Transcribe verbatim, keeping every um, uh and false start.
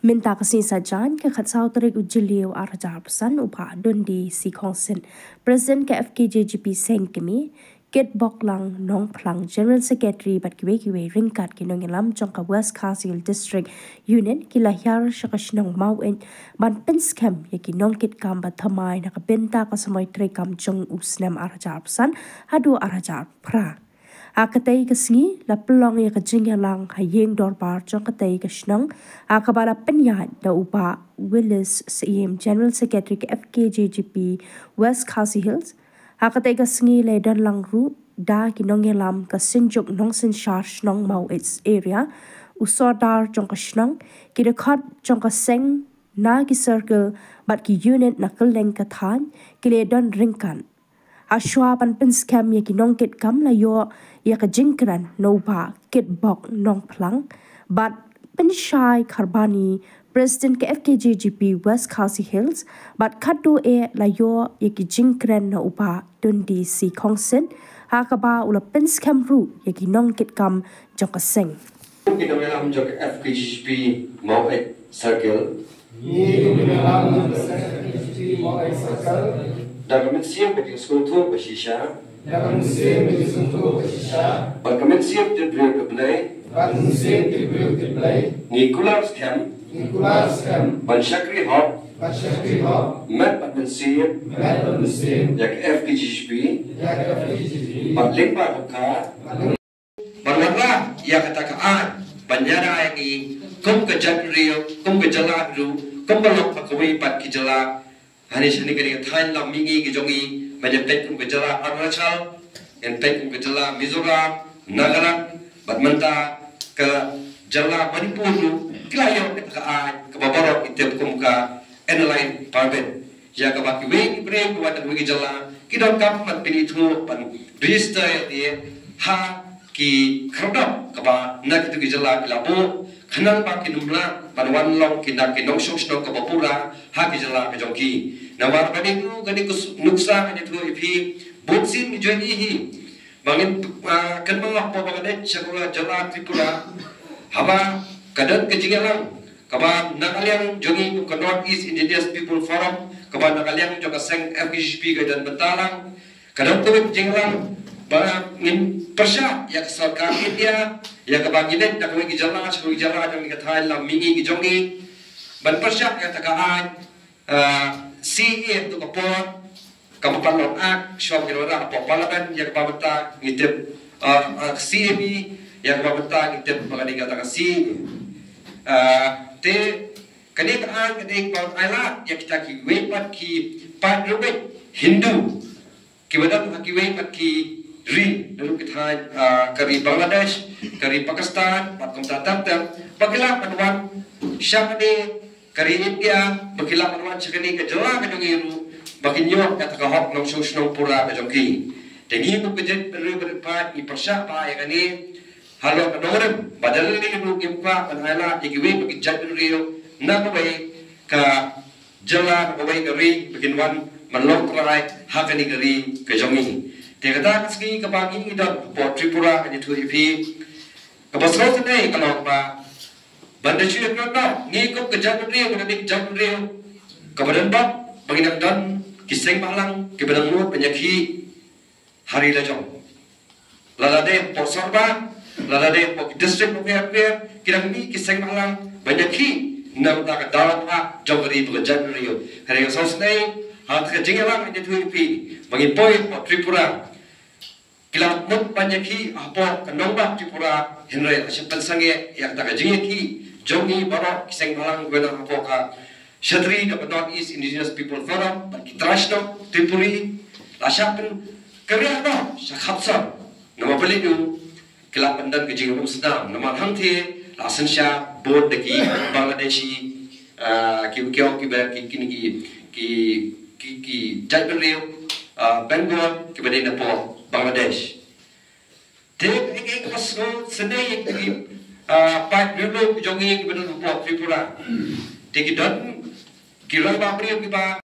Mynta ka sngi Saitjaiñ ka khatsaw tarik u Jylliew arhajar arphew san u Bah Dundee C Khongsit, President ka F K J G P Seng Kmie, Kitboklang Nongphlang, General Secretary bad kiwei kiwei ryngkat ki nongïalam jong ka West Khasi Hills District Unit ki la hiar sha ka shnong Maweit ban pynskhem ïa ki nongkitkam ba thymmai na ka bynta ka samoi treikam jong u snem arhajar arphew san haduh arhajar arphew phra. Ha katei ka sngi la pynlong ïa ka jingïalang ha ïing dorbar jong katei ka shnong, ha kaba la pynïaid da u Bah Willis Syiem, General Secretary ka F K J G P West Khasi Hills. Ha katei ka sngi la don lang ruh da ki nongïalam ka Synjuk Nongsynshar Shnong Maweit Area, u Sordar jong ka shnong, ki dkhot jong ka seng na ki circle bad ki unit na kylleng ka thaiñ ki la don ryngkat. Hashwa ban pynskhem ïa ki nongkitkam la ïoh ïa ka jingkren na u Bah Kitbok Nongphlang bad Pynshai Kharbani, President ka F K J G P West Khasi Hills, bad katto eh la ïoh ïa ki jingkren na u Bah Dundee C Khongsit, ha kaba u la pynskhem ruh ïa ki nongkitkam jong ka seng. Ki nongïalam jong ka F K G P Maweit Circle. Ngi ki nongïalam jong ka F K G P Maweit Circle. Da ka mynsiem ka jingsngewthuh ba shisha. Da ka mynsiem ka jingsngewthuh ba shisha. Bad ka mynsiem tip briew tip Blei. Bad ka mynsiem tip briew tip Blei. Ngi kular skhem. Ngi kular skhem. Ban shakri hok. Ban shakri hok. Met bad mynsiem. Met bad mynsiem. Ïa ka F K G P. Ïa ka F K G P. Bad lyngba ka. Bad lyngba Ban wanrah ïa kata ka aiñ ban ïada ïa ngi kum ka jaitbynriew, kum ka jylla ruh, kum ba long ha kawei pat ki jylla. Hangne shane kane ka thaiñ lam mihngi ki jong ngi, ban ïa peit kum ka jylla Arunachal, ïa peit kum ka jylla Mizoram, Nagaland, bad mynta ka jylla Manipur ruh, ki la ïoh kata ka aiñ kaba baroh ngi tip kum ka Inner Line Permit. Ïa kaba kiwei ki briew kiba na kiwei ki jylla ki donkam ban pynithuh ban register ïa ki ha ki khyrdop kaba na kito ki jylla ki la buh, khnang ba kin ym lah ban wan long ki na ki nongshong shnong kaba pura ha ki jylla ka jong ki. Namar ba dei ruh kane ka nuksa ngan ïathuh ïa phi, bunsien ngi ju ïohi hi. Ba ngin, ah, kynmaw hapoh Bangladesh sha ka jylla Tripura, haba ka don ka jingïalang kaba na ka liang jong ngi kum ka North East Indigenous People Forum, kaba na ka liang jong ka seng F K G P ka don bynta lang. Ka don kawei ka jingïalang ba ngin pyrshah ïa ka sorkar India, ïa kaba ngi leit na kawei ka jylla sha kawei ka jylla jong ngi, ka thaiñ lam mihngi ki jong ngi, ban pyrshah ïa kata ka aiñ, ah, C A A to ka por kaba pan long Act, shuwa ba ki wanrah hapoh Parliament, ïa kaba mynta ngi tip, ah, ah, C A B, ïa kaba mynta ngi tip ba ka dei kata ka C A A. Ah, te kane ka aiñ ka dei kaba ailad ïa kita kiwei pat ki paid riewngeit Hindu kiba don ha kiwei pat ki ri, naduh ki thaiñ, ah, ka ri Bangladesh, ka ri Pakistan, bad kumta ter ter, ba ki lah ban wan sha kane ka ri India, ba ki lah ban wan sha kane ka jylla ka jong ngi ruh, ba kin ïoh kata ka hok nongshong shnong pura ka jong ki. Te ngi kum ka jaitbynriew ba rit paid ngi pyrshah bha ïa kane, halor ka nongrim, ba da lei lei ruh ngim kwah ban ailad ïa kiwei pat ki jaitbynriew na kawei ka jylla, na kawei ka ri, ba kin wan ban long trai ha kane ka ri ka jong ngi. Te kata ka sngi kaba ngi ngi don hapoh Tripura, ngan ïathuh ïa phi, kaba sngewsynei ka long ba ban da shu ïakynduh ngi kum ka jaitbynriew, ka dei ka jaitbynriew kaba don bok, ba ngin ym don ki seng bhalang kiba dang mut ban ïakhih ha ri la jong. Lada dei hapoh Sorba, lada dei hapoh ki district bapher bapher, ki dang mih ki seng bhalang ban ïakhih na ka bynta ka daw bha jong ka ri bad ka jaitbynriew. Hynrei ka sngewsynei, ha kata ka jingïalang ngan ïathuh ïa phi, ba ngi poi hapoh Tripura, ki la mut ban ïakhih hapoh ka nongbah Tripura, hynrei la shah pynsangeh ïa kata ka jingïakhih jong ngi baroh ki seng bhalang kiba don hapoh ka shatri kaba North East Indigenous People Forum, bad ki trai shnong Tripuri, la shah pynkyriah noh sha khapsor. Namar balei? Ki lah ban don ka jingrung sdang, namar hangtei la synshar bun da ki Bangladeshi, ah, ki, ki, ki, ki, ki, ki, ki, ki jaitbynriew, ah, Bengal, kiba dei na pdeng Bangladesh. Te kaei kaei kaba sngewsynei ïa ki, ah, paid riewlum ki jong ngi kiba don hapoh Tripura. Te ki don ki rangbah briew kiba